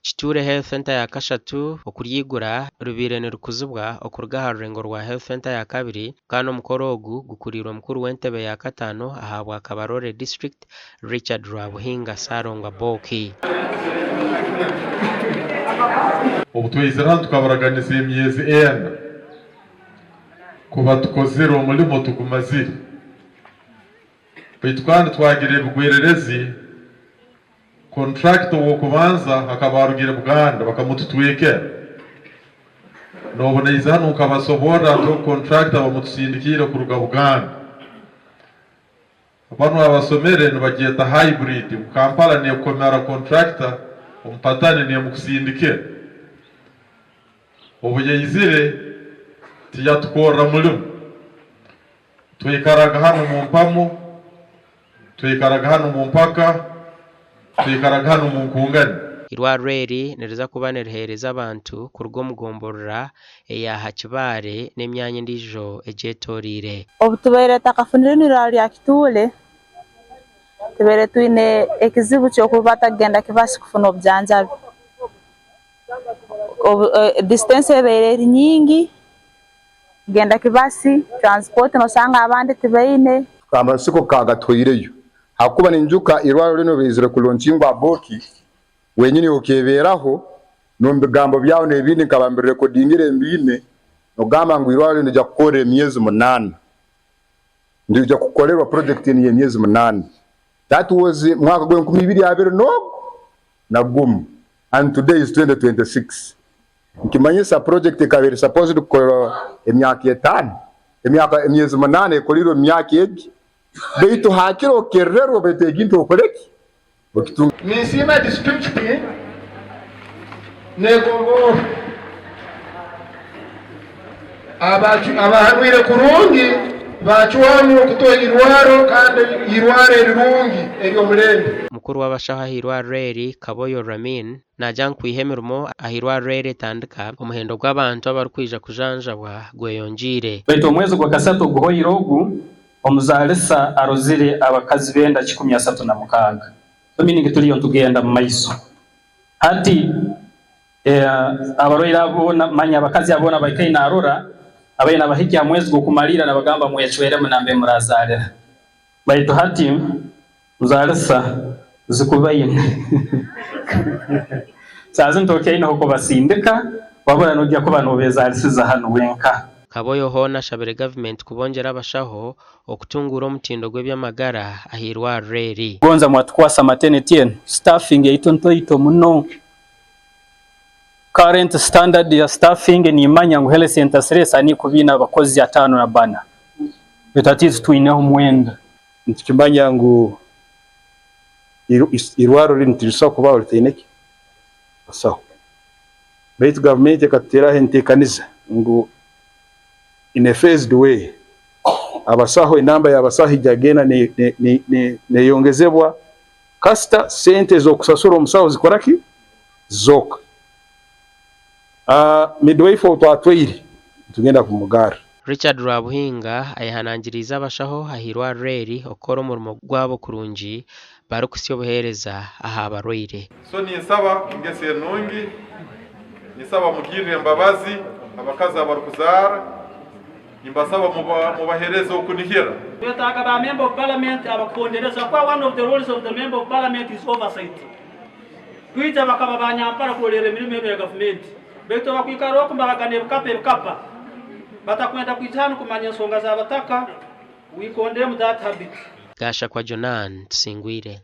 Kituure Health Centre ya kashatu okuryigura ribaire nirikuzibwa okuruga aha rurengo rwa Health Centre ya kabiri kandi omukoro ogu gukuriirwe mukuru w'entebe ya kataano ahabwa Kabarole District, Richard Rwabuhinga Ssalongo Abooki. Obu twaizire hanu tukabaraganisa emyezi ena kuba tukozire omurimo tugumazire. Baitu kandi twagira ebigwererezi, Contractor ow'okubanza akaba arugire Buganda bakamututwekera. N'obu naiza hanu nkabasoborra nti ogu contractor bamutusindikiire kuruga Buganda. Banu abasomere nibagyeta hybrid ngu Kampala nekomera contractor omupatani nemukusindikira. Obu yaizire tiyatukorra mulimo. Twaikaraga hanu omu mpamo, twaikaraga hanu omu mpaka, twaikaraga hanu omu nkungani. Eirwariro eri niriza kuba niriheereza abantu kuruga omu gomborora eya Hakibare n'emyanya endiijo egyetoreire. Obu tubaire tutakafunire irwariro rya Kituure, tubaire twine ekizibu ky'okuba batakugenda Kibasi kufuna obujanjabi. Distance ebaire eri nyingi. Kugenda Kibasi, transport nosanga abandi tibaine. Amasiko kagatuhweireyo ahakuba ninjuka irwariro rinu baizire ku launchingwa Aboki wenyini okebeeraho nomu bigambo byawe nebindi nkaba mbirekodingire mbiine nogamba ngu irwariro rinu nirija kukorra emyezi munana nirija kukorerwa project enu yemyezi munana that was mwaka gwenkumi ibiri abiri nogu nagumu and today is 2026. Nikimanyisa project ekaba eri supposed kukorerwa emyaka etano, emyaka emyezi munana ekorirwe omu myaka egi, beitu hakire okerererwe beitu ekintu okoreki? Okitunge. Ninsiima disiturikiti n'egombolola abahanwire kurungi baacwamu kutuha eirwaro kandi eirwaro erirungi ery'omulembe. Mukuru w'abashaho ah'eirwariro eri, Kaboyo Ramin, Naagira ngu kwiha emirimo aha irwariro eri etandika, omuhendo gw'abantu abarikwija kujanjabwa gweyongyeire. Baitu omwezi gwakasatu oguhoire ogu, omuzaalisa arozire abakazi b'enda 136. So meaning turiyo nitugenda mu maiso. Hati abarwaire abo boona manya abakazi abo boona abaikaire naarora, abaine nabahikya aha mwezi gw'okumariira nabagamba mwecweremu nambere murazaalira. Baitu hati nzaalisa zikubaine. Saaha zinu tokyaine h'okubasindika wabura noija kuba nobeezaalisiza hanu wenka. Kaboyo hoona ashabire gavumenti kubongyera abashaho okutunguura omutindo gw'eby'amagara ah'eirwariro eri. Gonza mwatukwasa maternity enu staffing yaitu ntoito muno. Current standard ya staffing nimanya ngu health center siresa nikuba eine abakozi atano na bana baitu hati itwe twineho mwenda. Nitukimanya ngu irwariro rinu tirisobola kubaho ritaine ki? Basaho. Baitu gavumenti ekatuteraho entekaniza ngu in a phased way abasaho enamba y'abasaho ija genda neyongezebwa kasita sente ez'okusasura omusaho zikora ki? Zizooka. Midwife ou twatwaire nitugenda kumugarra. Richard Rwabuhinga ayehanangiriize abashaho ah'eirwariro eri okukora omurimo gwabo kurungi barikuhitsya obuheereza aha barwaire. So ninsaba engeso enungi, ninsaba mugirre embabazi abakazi abarukuzaara, nimbasaba mubahereze okunihira. Twetaaga ba member of parliament abakuhondereza kuba one of the roles of the member of parliament is oversight. Kwija bakaba ba nyampara kurolerra emirimo enu eya gavumenti. Baitu abakwikara oku nibabagana ebikapa ebikapa batakwenda kwija hanu kumanya ensonga z'abataka, we condemn that habit. Gashakwa Jonan Tusingwire.